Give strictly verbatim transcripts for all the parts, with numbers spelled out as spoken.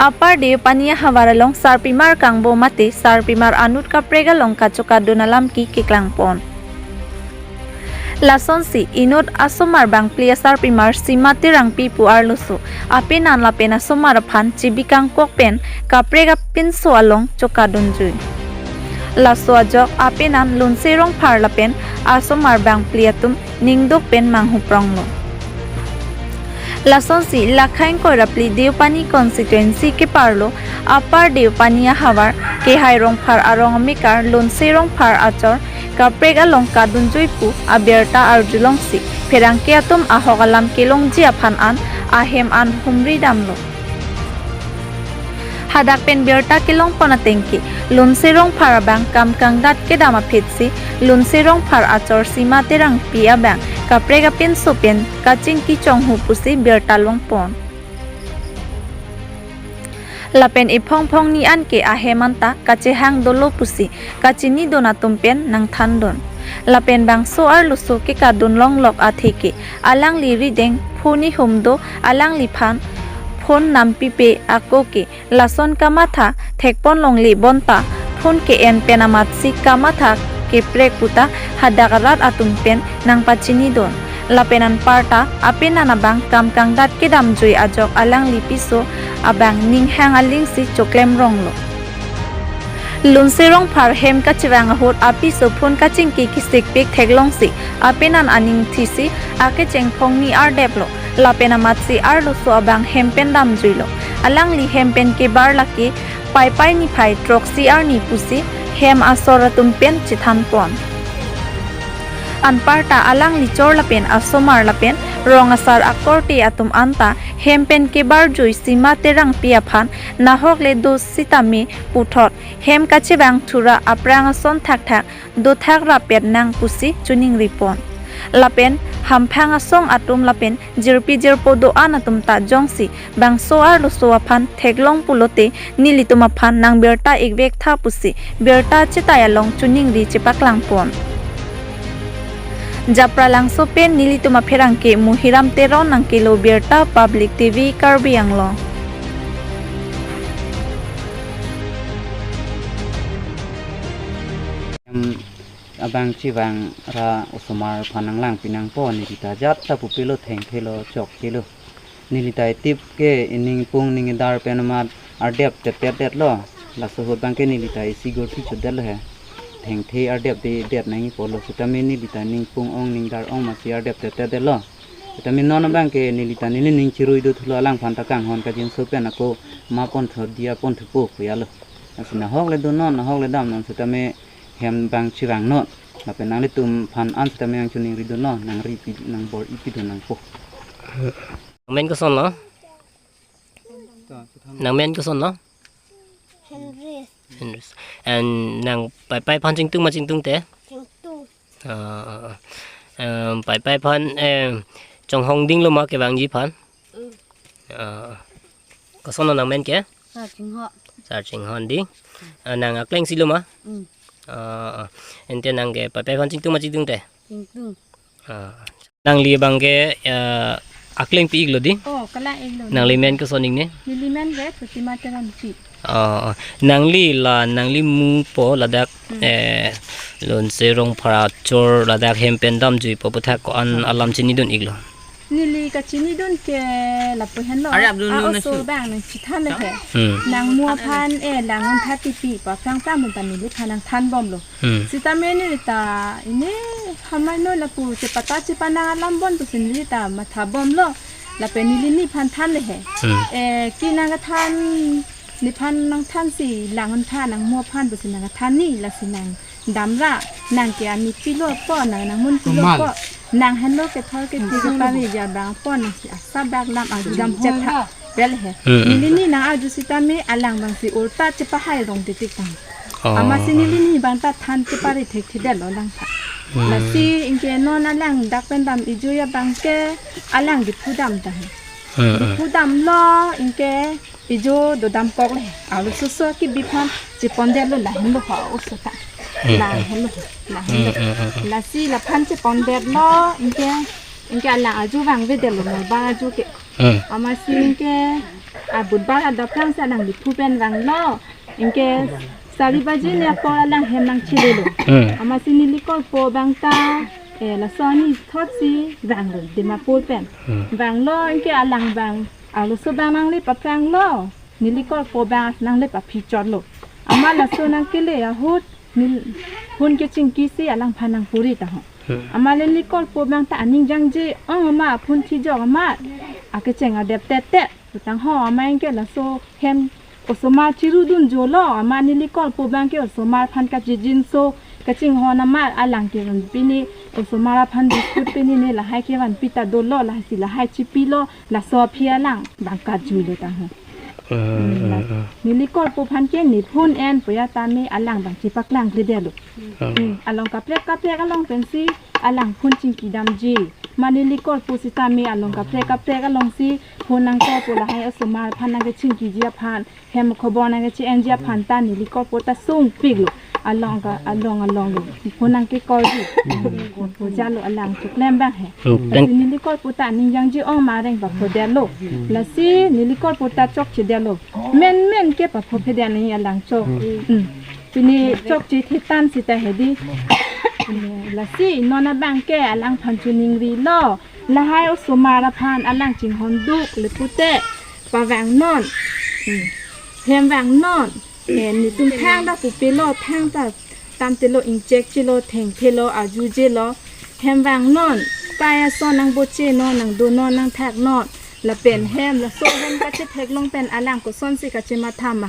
Upper Deopani ahavar along sarpimar kangbo mate sarpimar anut kaprek along kachokadun alam ke keklangpon. Lasonsi inut asomar bangphli asarpimar Sima Terangpi pu arloso apenan lapen asomar aphan chibi kangkok pen kaprek apinso along chokadunjui. Laso ajok apenan Lunse Rongphar lapen asomar bangphli atum ningduk pen manghupronglo. Lasonsi Lakhaing Koirapli Deopani constituency keparlo Upper Deopani ahavar Kehai Rongphar arong amekar Lunse Rongphar achor kaprek along kadunjui pu abirta arjulongsi pherangke atum ahok alam kelongji aphan an ahem an humri damlo. Hadak pen birta kelongpon atengke Lunse Rongphar abang kam kangdat kedam aphetsi Lunse Rongphar achor Sima Terangpi abang kaprek apinso pen kachingki chonghu pusi birta longpon. Lapen ephong phongni anke ahem anta kachehang dolo pusi kachinidun atum pen nangthandun. Lapen bangso arloso kekadun longlok atheke alangli rideng phone ihum do, alangliphan phone nampipe ako ke lason kamatha thekpon longle bonta phone ke-en pen amatsi kamatha keprek puta hadak arat atum pen nangpachinidun. Lapen anparta apenan abang kam kangdat kedamjui ajok alangli piso abang ninghang alingsi choklemronglo. Lunse Rongphar hem kachevang ahut apiso phone kachingki kesikpik theklongsi apenan aning thisi akecheng phongni ardeplo. Lapen amatsi arloso abang hem pen damjuilo. Alangli hem pen kebar lake Paipai niphai throksi arni pusi hem asor atum pen chethanpon. Anparta alangli chor lapen asomar lapen rong asar akorte atum anta hem pen kebarjui Sima Terangpi aphan nahok le do sitame puthot hem kachevang thura aphrang ason thakthak dothak rapet nang pusi choningripon. Lapen hamphang asong atum lapen jirpi jirpo do-an atum ta jongsi bangso arloso aphan theklong pulote nelitum aphan nangbirta ikvektha pusi birta chetai along choningri chepaklangpon. Japralangso pen nelitum apherangke Muhiram Teron nangkelo birta, Public T V Karbi Anglong. Em, abang chevang ra osomar aphan nanglangpi nangpo, nelita jat ta pupilo, thengthelo, chokchelo. Nelita etip ke ining pung ning edar pen amat ardep tettet detlo. Laso ahut abangke nelita isi gorthi chotdetlo he. Thengthe ardep de det nangji pulo. Sitame nelita ning pung ong ning dar ong masi ardep tettet detlo. Sitame non abangke nelita neli ning chirui do thulo, alangphan ta kanghon kajinso pen ako ma ponthu diya ponthupo pu ya lo. Lasi nahok le do non, nahok le dam non sitame hem abang chevang non. Lapen nanglitum aphan an sitame nangchoningri do non, nangripi nangbor ipi do nangpo. Nangmen kosonlo? Nangmen kosonlo? Henry. Henry. And nang Paipai aphan chingtung ma chingtungte? Chingtung. Ah, em, Paipai aphan, em, chonghong dinglo ma kevangji aphan? Mm. Ah, kosonlo nangmen ke? Sar Chingho. Sar Chinghon ding. Ah, nang akleng si lo ma? Mm. Ah, ante nang ke Paipai aphan chingtung ma chingtungte? Chingtung. Ah. Nangli abangke, eh, akleng pi-iklo di? Oh, kalang-iklo. Nangli men koson ingne? Neli men ke Protima Terangpi. Oh, nangli la, nangli mupo ladak, hmm, eh, Lunse Rongphar achor ladak hem pen damjuipo puthak ko-an alam chinidun-iklo? Neli kachinidun ke lapu henlo. Ari Abdul a-oso bang nangchethan he. Hmm. Nangmu aphan, eh, lang-un tha tipi, pa phrang phrang mun ta neliphan nangthanbomlo. Hmm. Sitame nelita, ini hamai no lapu chepata chepanang alam bon pusi nelita mathabomlo. Lapen neli nephan than le he. Hmm. Eh, ke nangkethan, nephan nangthansi lang-un tha nangmu aphan pusi nangkethan ni, lasi nangdamra, nang ke ani pilo po, nang nangmun pilo po. Nang henlo kethor kethe kepari jabang po, nangsi asap bak lam arjudam chetha. Bel he. Hmm, hmm. Neli ne nang-arju sitame alang abangsi ulta chepahai rong titik tang. Oh. Amatsi neli ne abang ta than chepari thekthedetlo lang ta. Hmm. Lasi anke non alang dak pen dam ejoi abangke alang Diphu dam ta he. Hmm, hmm. Diphu damlo anke ejo dodamkok le. Arloso oso kebi aphan chepondetlo, lahenlo ha oso ta. Hmm, hmm. Lahenlo, lahenlo. Hmm, hmm, hmm, hmm. Lasi laphan chepondetlo anke, anke alang arju vangvedetlo, mo abang arju ke. Hmm. Amatsi anke A Budbar adap tangsi alangliphu pen vanglo. Anke sari baji ni apor alang hem nangchilelo. Hmm. Amatsi neli korpo abang ta, eh, laso ani thotsi vanglo Dimapur pen. Hmm. Vanglo anke alang abang arloso abang nangle papranglo. Neli korpo abang nangle paphichotlo. Amat laso nangkele ahut neli phone kechingkisi alangphan nangpuri ta ho. Hmm. Amat neli korpo abang ta aning jangje ong amat phone thijok amat akecheng adep tetet pu tang ho. Amat anke laso hem osomar chirudun jolo, amat neli korpo abang ke osomar aphan kachijinso kachinghon amat alang ke pini osomar aphan biscuit pini ne lahai kevan pita dolo, lahai si lahai chipilo, laso aphi alang abang kajuilo ta ho. Hmm, hmm, hmm. Neli korpo aphan ke ne phone en puya tame alang abang chepaklangkledetlo. Hmm. Hmm, along kaprek kaprek along pensi alang phone chingkidamji. Amat neli korpo sitame along kaprek kaprek alongsi phone nangkorpo lahai osomar aphan nangkechingkiji aphan, hem khobor nangkeche-enji aphan ta neli korpo ta sungpiklo. Along ka, along along lo. Phone nangkekorji. Korpo jalo alang choklem abang he. Hmm. Lasi neli korpo ta aning jangje ong amat areng paphodetlo. Lasi neli korpo ta chokchedetlo. Menmen ke paphophedetji alang chok. Hmm. Pini chokche thetan sita hedi. Lasi non abang ke alangphan choningrilo. Lahai osomar aphan alang chinghondukle pute pavangnon. Hmm. Hem vangnon. Eh, netum thang ta pupelo, thang ta tamtelo, ingchekchelo, thengthelo, arjujelo. Hem vangnon. Kai ason nangbochenon, nangdonon, nangthaknon. Lapen hem, laso hem kachetheklong pen alang kosonsi kachematha ma.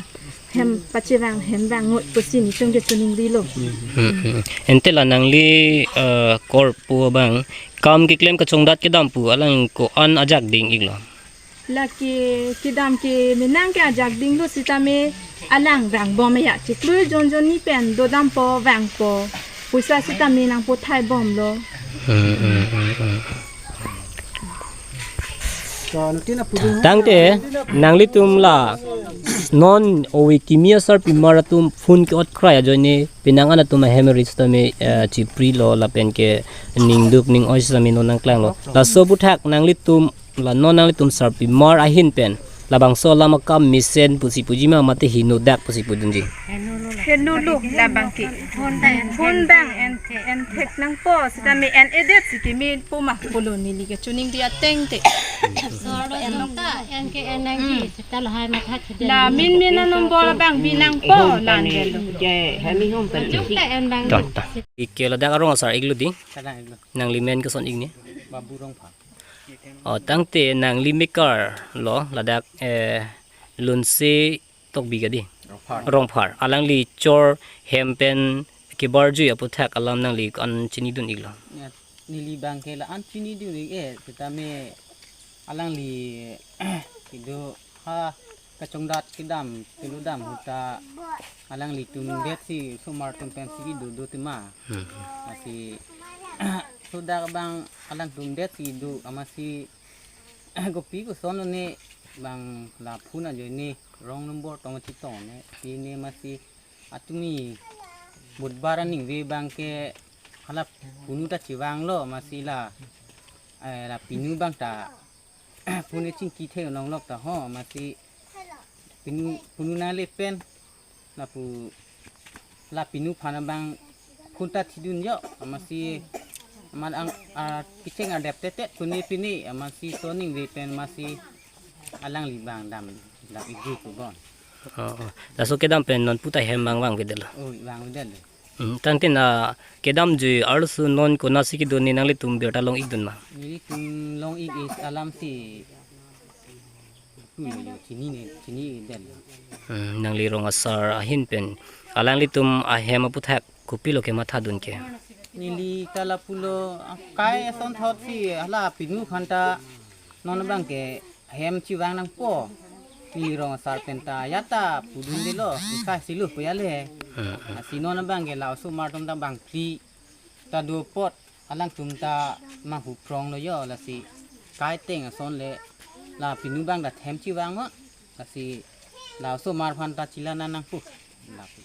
Hem pachevang, hem vang ngot pusi netum ke choningrilo. Hmm, hmm. Ante la nangli, eh, korpo abang kam keklem kachongdat kedam pu alang ko-an ajak ding-iklo? Lake kedam ke menang ke ajak dinglo sitame alang vangbom ya, chiklo jonjonni pen dodampo vangpo. Poisa sitame nangpothaibomlo. Hmm, hmm, hmm, hmm. Tangte nanglitum la non ove kimi asarpimar atum phone ke-ot krai ajoine penang an atum ahem ri sitame, eh, chiprilo lapen ke ningduk ning-oi sitame non nangklanglo. Laso aphuthak nanglitum la non nanglitum sarpimar ahin pen labangso alam akam mesen pusi puji ma mate henodak pusi pudunji? Henolo labang ke. Phone abang en, enthek nangpo sitame en-edet si kemepo ma pulo neli ke choningri ateng te. Solo en ta en ke en nangji sita lahai matha khede. La min min a number abang bi nangpo lang delo. Jai hemi hom pen. Jok ta en bang. Ta, ta. Ike ladak arong asar-iklo di. Kadang iklo. Nangli men koson-ik ni? Babu Rongphar. Oh, tangte nangli mekar lo ladak, eh, Lunse Tokbi kadi? Rongphar. Rongphar. Alangli chor hem pen kebarjui aphuthak alam nangli ko-an chinidun-iklo? Ya, neli abang ke la-an chinidun-ik, eh, sitame alangli kedo ha kachongdat kedam, keludam ahut ta alanglitum detsi osomar atum pensi kedo do tema. Hmm. Lasi sodak abang alangtum detsi do amatsi kopi koson ne abang la phone ajoine wrong number tong chetong ne, pine amatsi atumi Budbar aningve abang ke hala punu ta chevanglo amatsi la, eh, la pinu abang ta phone chingki the nonglok ta ho amatsi pinu, punu nangle pen lapu la pinu aphan abang phone ta thidun jo amatsi amat ang, ah, kecheng adep tetet kune pine amatsi soningve pen amatsi alangli abang damlap-ikji pu bon. Oh, oh. Laso kedam pen non puta hem abang vangvedetlo? Oh, vangvedetlo. Hmm, tangte na kedamjui arloso non konatsi kedo ne nanglitum birta long-ikdun ma? Nelitum long-ik-et alamsi pulo jo, chinine, chinidetlo. Hmm, nangli rong asar ahin pen alanglitum ahem aphuthak kopilo kemathadun ke? Neli ta lapulo, ah, kai asonthotsi hala pinu aphan ta non abang ke hem chevang nangpo. Neli rong asar pen ta ya ta pudundelo, ikai silo pu ya le. Hmm, hmm. Lasi non abang ke la osomar atum ta bangphli ta do apot alangtum ta manghu pronglo jo, lasi kai ateng ason le la pinu abang ta hem chevang ma, lasi la osomar aphan ta chelang nangpo. Lapu.